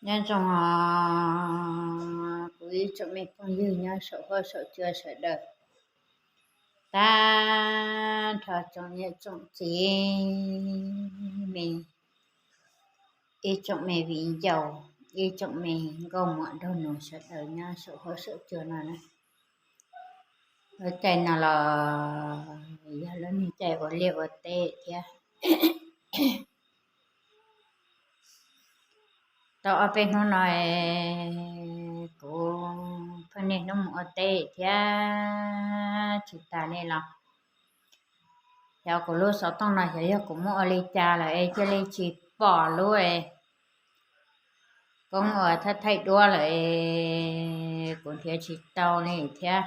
Nyob zoo kuv ib tsoom me phooj ywg nyob saum huab saum cua sawv daws, tag nrho tsoom niam tsoom txiv, me ib tsoom me viv ncaus, ib tsoom me nkauj muam nraug nus sawv daws nyob saum huab saum cua no na. Lub caij no los yog lub niag caij ua liaj ua teb thiab. Tau ob peb hnub no kuv pheej niaj hnub mus ua teb thiab tsis tas li los, yog kuv lub xov tooj no xyov yog kuv muab ua li cas lawm es cia li tsis pom lub koob uas thaij thaij duab lawm es kuv nrhiav tsis tau li thiab.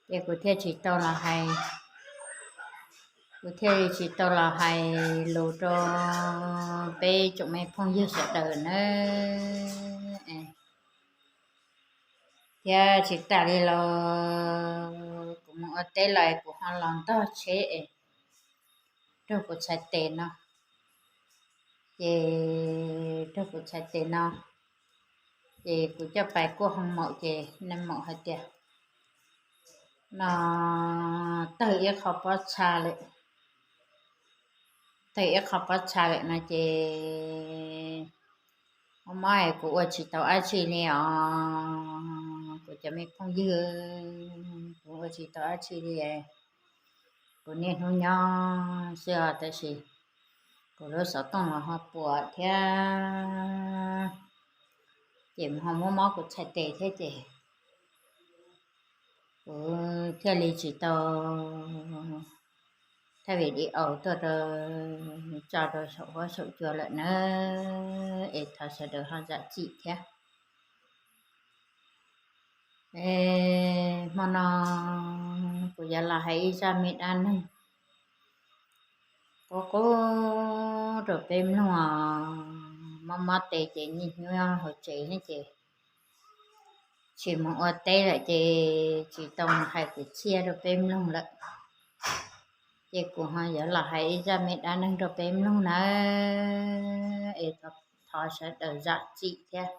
Ces kuv thiaj tsis tau los hais, kuv thiaj li tsis tau los hais lus rau peb tsoom me phooj ywg sawv daws nawb. Thiab tsis tas li los kuv mus ua teb los kuv ho los ntog tsheb es raug kuv txhais tes no, ces raug kuv txhais tes no, ces kuv coj pais kuaj hoo maum ces nais maum hais tias no tawg ib qho pob txha lawm, tawg ib qho pob txha lawm no ces mob mob es kuv ua tsis tau dab tsi li os kuv cov me phooj ywg, kuv ua tsis tau dab tsi li. Kuv niaj hnub nyob xwb os tab sis kuv lub xov tooj los ho puas thiab, ces ho muab mob kuv txhais tes thiab ces kuv thiaj li tsis tau thaij video tuaj rau tso rau saum huab saum cua lawm nawb, es thov sawv daws ho zam txim thiab. Hmo no kuv yuav los hais ib zaj me dab neeg qub qub rau peb mloog os. Mob mob tes ces niaj hnub hauv tsev ces tsis mus ua teb lawm ces tsis tau mus hais kwv txhiaj rau peb mloog lawm. Ces kuv ho yuav los hais ib zaj me dab neeg rau peb mloog nawb, es thov sawv daws zam txim thiab.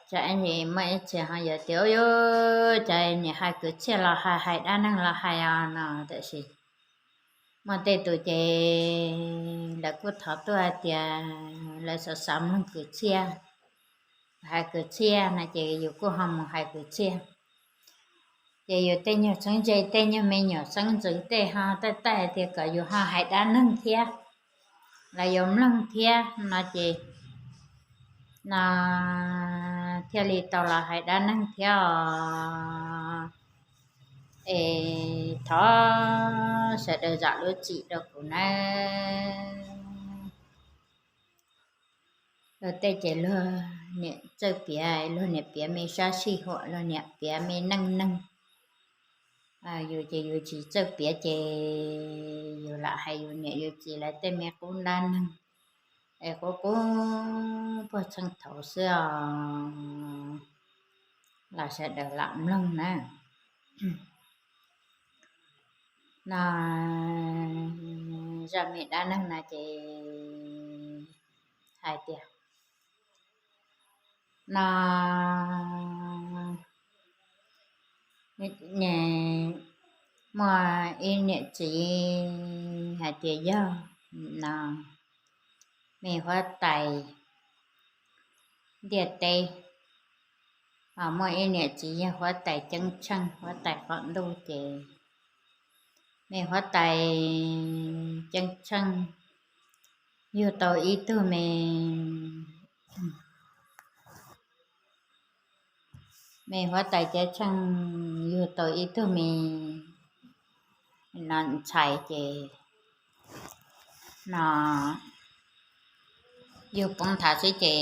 Tsam muaj ib txhia ho yuav tias, Ub, cas niam hais kwv txhiaj los hais, hais dab neeg los hais os no, tab sis muaj tej tus ces lawv kuj thov tuaj hais tias lawv xav xav mloog kwv txhiaj, hais kwv txhiaj no ces yus kuj ho mus hais kwv txhiaj. Ces yus tej nyuag txheeb ze, tej nyuag me nyuam xeeb ntxwv tej ho taij taij hais tias kom yus ho hais dab neeg thiab, los yuav mloog thiab no ces no thiaj li tau los hais dab neeg thiab os. Es thov sawv daws zam lub txim rau kuv nawb. Luag tej ces luag niam txawj piav, luag niam piav me sab sij huam, luag niam piav me neej neeg. Yus ces yus tsis txawj piav ces yus lam hais yus niam yus txiv lawv tej me qub dab neeg es qub qub puag txheej thaud xwb os, los sawv daws lam mloog na. No zaj me dab neeg no ces hais tias no muaj ib niam txiv hais tias yog no me huab tais ntiaj teb, muaj ib niam txiv yog huab tais ceeb tsheej, huab tais qaum ntuj ces me huab tais ceeb tsheej yug tau ib tug me me huab tais ceeb tsheej yug tau ib tug me no ntxhais ces no yug poob nthav xwb ces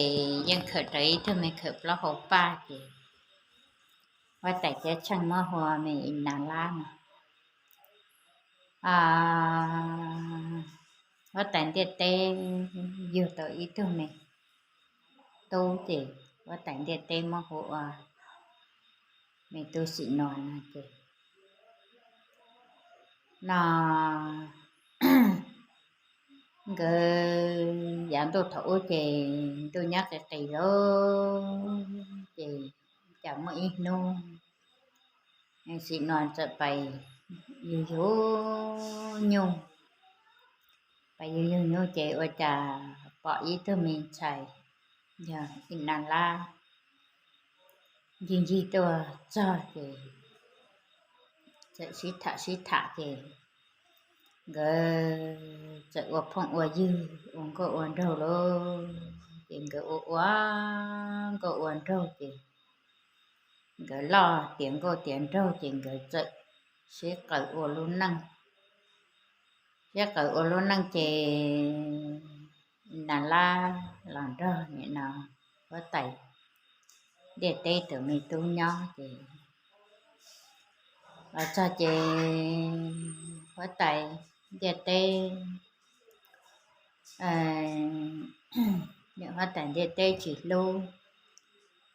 yeej khawm rawv ib tug me khawm plaub hau paj ces huab tais ceeb tsheej muab hu ua me Inas Lab no. Huab tais ntiaj teb yug tau ib tug me tub ces huab tais ntiaj teb muab hu ua me tub Xim Nuas no ces no nkawd yav ntuj thaum ub ces ntuj nyob qis qis lawm ces cas muaj ib hnub Xim Nuas txawm pais yug yug nyuj, pais yug yug nyuj ces ua cas pom ib tug me ntxhais yog Nas Lab ncig ncig tuaj txog ces txawm sib tham sib tham ces nkawd txawm ua phooj ua ywg ua nkauj ua nraug lawm ces nkawd ua ua nkauj ua nraug ces nkawd loj tiav nkauj tiav nraug ces nkawd txawm sib qawm ua lub neej, sib qawm ua lub neej ces Nas Lab los nrog nim no huab tais ntiaj teb tus me tub nyob ces los txog ces huab tais ntiaj teb, niam huab tais ntiaj teb tsis hlub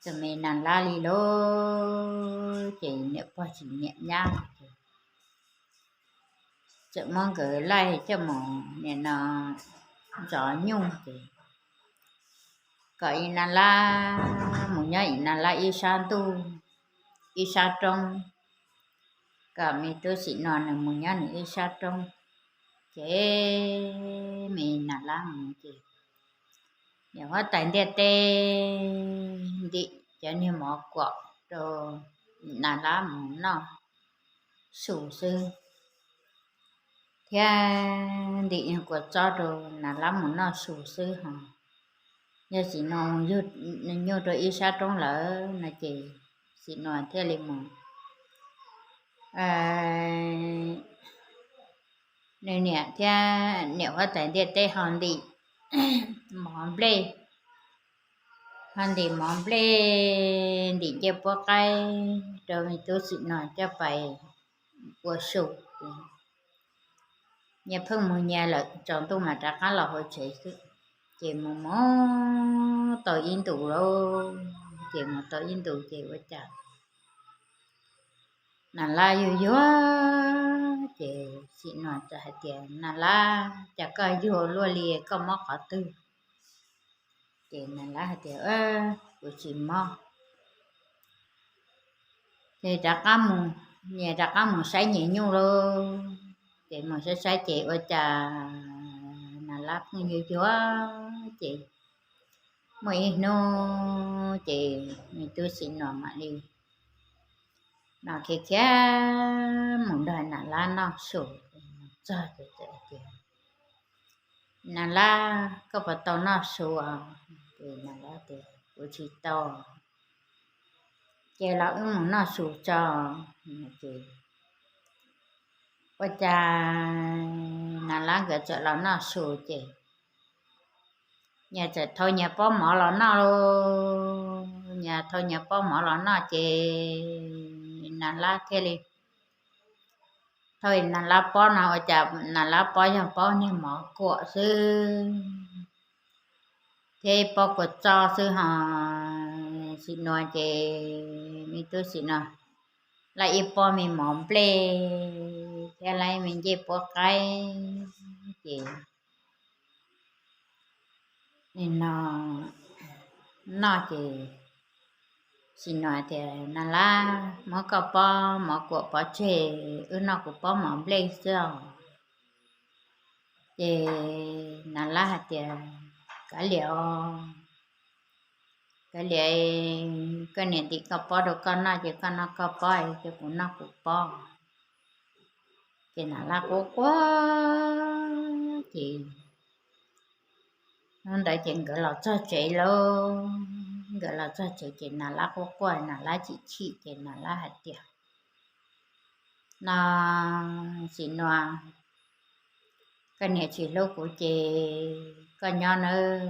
tus me Nas Lab li lawm ces niam pog tsis nyiam nyab ces txawm muab nkawd laij coj mus nim no ntxov nyuj ces kom Nas Lab mus nyob Nas Lab ib sab ntuj, ib sab roob, kom me tub Xim Nuas nws mus nyob nws ib sab roob. Ces me Nas Lab mus ces niam huab tais ntiaj teb ntim cov niag mov kuam rau Nas Lab mus noj su xwb, thiab ntim niag kua txob rau Nas Lab mus noj su xwb hos yog Xim Nuas yug nyuj rau ib sab roob lawm no ces Xim Nuas thiaj li mus, nws niam thiab niam huab tais ntiaj teb ho ntim mov nplej, ho ntim mov nplej, ntim ncej puab qaib rau me tub Xim Nuas coj pais ua su. Nyias pheej mus nyias lawm, tsaus ntuj mas rov qab los hauv tsev xwb. Ces mus mus tau ib ntus lauj, ces mus tau ib ntus ces ua cas Nas Lab yuag yuag ces Xim Nuas txawm hais tias, Nas Lab, cas koj yuag luaj li, koj mob qhov twg? Ces Nas Lab hais tias, Kuv tsis mob. Ces rov qab mus, nyias rov qab mus saib nyias nyuj lauj. Ces mus saib saib ces ua cas Nas Lab pheej yuag yuag ces muaj ib hnub ces me tub Xim Nuas mam li no khiav khiav mus nrog Nas Lab noj su. Txog ces tias, Nas Lab, koj puas tau noj su os? Ces Nas Lab tias, Kuv tsis tau. Ces los wb mus noj su tso. Ces ua cas Nas Lab nkawd txawm los noj su ces nyias txawm thau nyias pob mov los noj lauj. Nyias thau nyias pob mov los noj ces Nas Lab thiaj li thau Nas Lab pob no ua cas Nas Lab pob yog pob niag mov kuam xwb thiab ib pob kua txob xwb hos Xim Nuas ces me tub Xim Nuas laij ib pob me mov nplej thiab laij me ncej puab qaib ces no noj ces Xim Nuas tias, Nas Lab, muab koj pob mov kuam pov tseg, wb noj kuv pob mov nplej xwb os. Ces Nas Lab hais tias, Kav liam, kav liam, koj niam ntim koj pob rau koj noj ces koj noj koj pob, ces kuv noj kuv pob. Ces Nas Lab quaj quaj ces hnub ntawd ces nkawd los txog tsev lauj. Nkawd los txog tsev ces Nas Lab quaj quaj, Nas Lab chim chim ces Nas Lab hais tias, No, Xim Nuas, koj niam tsis hlub kuv ces koj nyob nawb,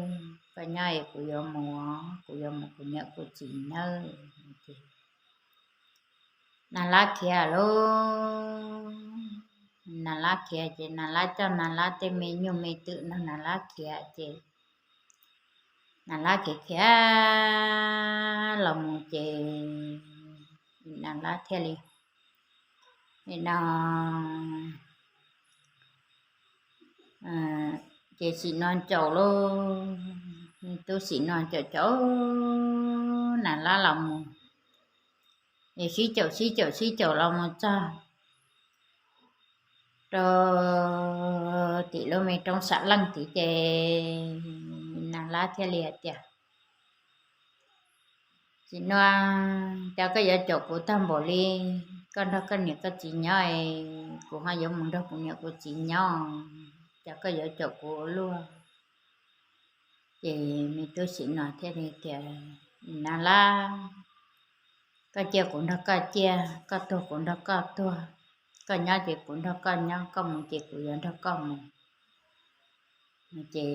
koj nyob es kuv yuav mus, kuv yuav mus kuv niam kuv txiv nawb. Nas Lab khiav lauj. Nas Lab khiav ces Nas Lab coj Nas Lab tej me nyuj me twm no Nas Lab khiav ces Nas Lab khiav khiav los mus ces Nas Lab thiaj li no Ces Xim Nuas caum lauj, tub Xim Nuas caum caum Nas Lab los mus, es sib caum sib caum sib caum los mus txog rau tim lub me roob Xam Leej tid ces Nas Lab thiaj li hais tias, Xim Nuas, cas koj yuav caum kuv tag npaum li, koj nrog koj niam koj txiv nyob es kuv ho yuav mus nrog kuv niam kuv txiv nyob, cas koj yuav caum kuv ua luaj? Ces me tub Xim Nuas thiaj li tias, Nas Lab, koj ciaj kuv nrog koj ciaj, koj tuag kuv nrog koj tuag, koj nyob ces kuv nrog koj nyob, koj mus ces kuv yuav nrog koj mus. Ces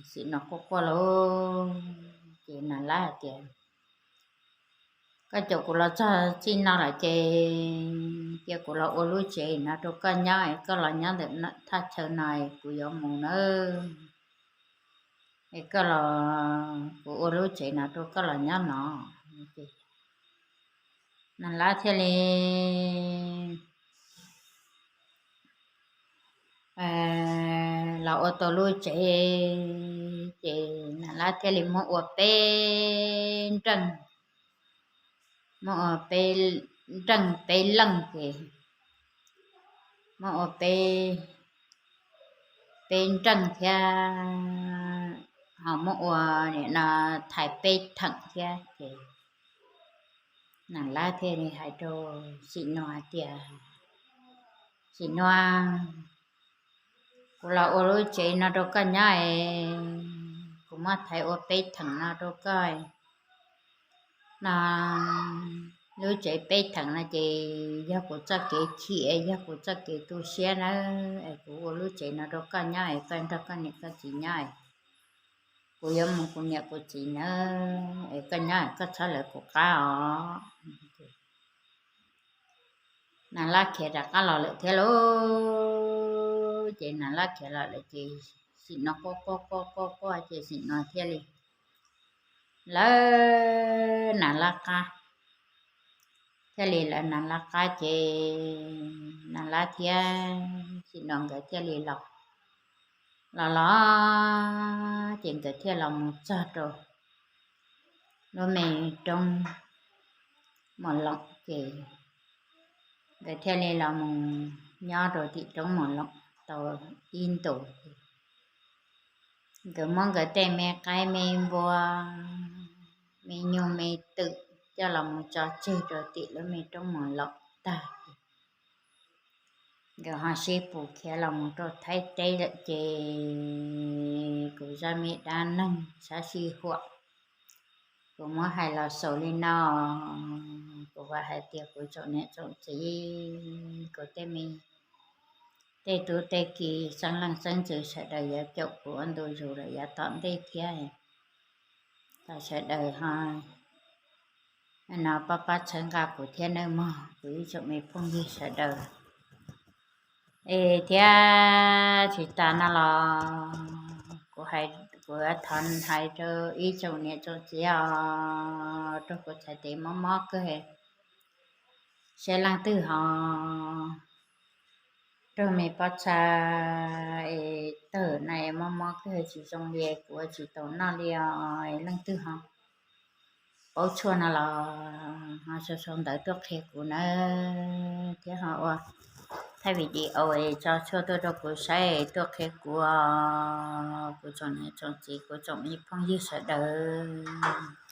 Xim Nuas quaj quaj lauj, ces Nas Lab hais tias, Koj caum kuv los txog txij no lawm ces cia kuv los ua lub tsev no rau koj nyob es koj los nyob ntawm thaj chaw no es kuv yuav mus nawb. Es koj los, kuv ua lub tsev no rau koj los nyob no. Nas Lab thiaj li los ua tau lub tsev, ces Nas Lab thiaj li muab ua peb nreej, muab ua peb nreej peb leej ces muab ua peb, peb nreej thiab ho muab ua nim no thaiv peb theem thiab ces Nas Lab thiaj li hais rau Xim Nuas hais tias, Xim Nuas, kuv los ua lub tsev no rau koj nyob es kuv muab thaiv ua peb theem no rau koj no. Lub tsev peb theem no ces yog kuv txoj kev chim, yog kuv txoj kev tu siab nawb, es kuv ua lub tsev no rau koj nyob es koj nrog koj niam koj txiv nyob es kuv yuav mus kuv niam kuv txiv nawb, es koj nyob es koj txhob lawv kuv qab os. Nas Lab khiav rov qab los lawm thiab lauj. Ces Nas Lab khiav los lawm ces Xim Nuas quaj quaj quaj quaj quaj ces Xim Nuas thiaj li lawv Nas Lab qab, thiaj li lawv Nas Lab qab ces Nas Lab thiab Xim Nuas nkawd thiaj li los, los los ces nkawd thiaj los mus txog rau lub me roob Mos Loos ces nkawd thiaj li los mus nyob rau tim roob Mos Loos tau ib ntus. Nkawd muab nkawd tej me qaib me npua, me nyuj me twm coj los mus tso tseg rau tim lub me roob Mos Loos tag, nkawd ho sib pus khiav los mus rau Thaib teb lawm ces kuv zaj me dab neeg sab sij huam kuv muab hais los xaus li no. Kuv vam hais tias kuv tsoom niam tsoom txiv, kuv tej me, tej tub tej ki, xeeb leej xeeb ntxwv sawv daws yuav caum kuv ua ntu zus lawm yav tom ntej thiab. Thov sawv daws ho no pab pab txhawb nqa kuv thiab nawb mog kuv ib tsoom me phooj ywg sawv daws. Es thiab tsis tas no los kuv, kuv thov hais rau ib tsoom niam tsoom txiv os, rau kuv txhais tes mob mob kawg, saib leej twg ho raug me pob txha es tawg na, mob mob kawg tsis zoo li, kuv ua tsis tau noj li os, leej twg ho paub tshuaj no los ho sau sau ntawv tuaj qhia kuv nawb, thiab ho ua thaij video es tso tshuaj tuaj rau kuv saib tuaj qhia kuv, kuv tsoom niam tsoom txiv kuv tsoom me phooj ywg sawv daws.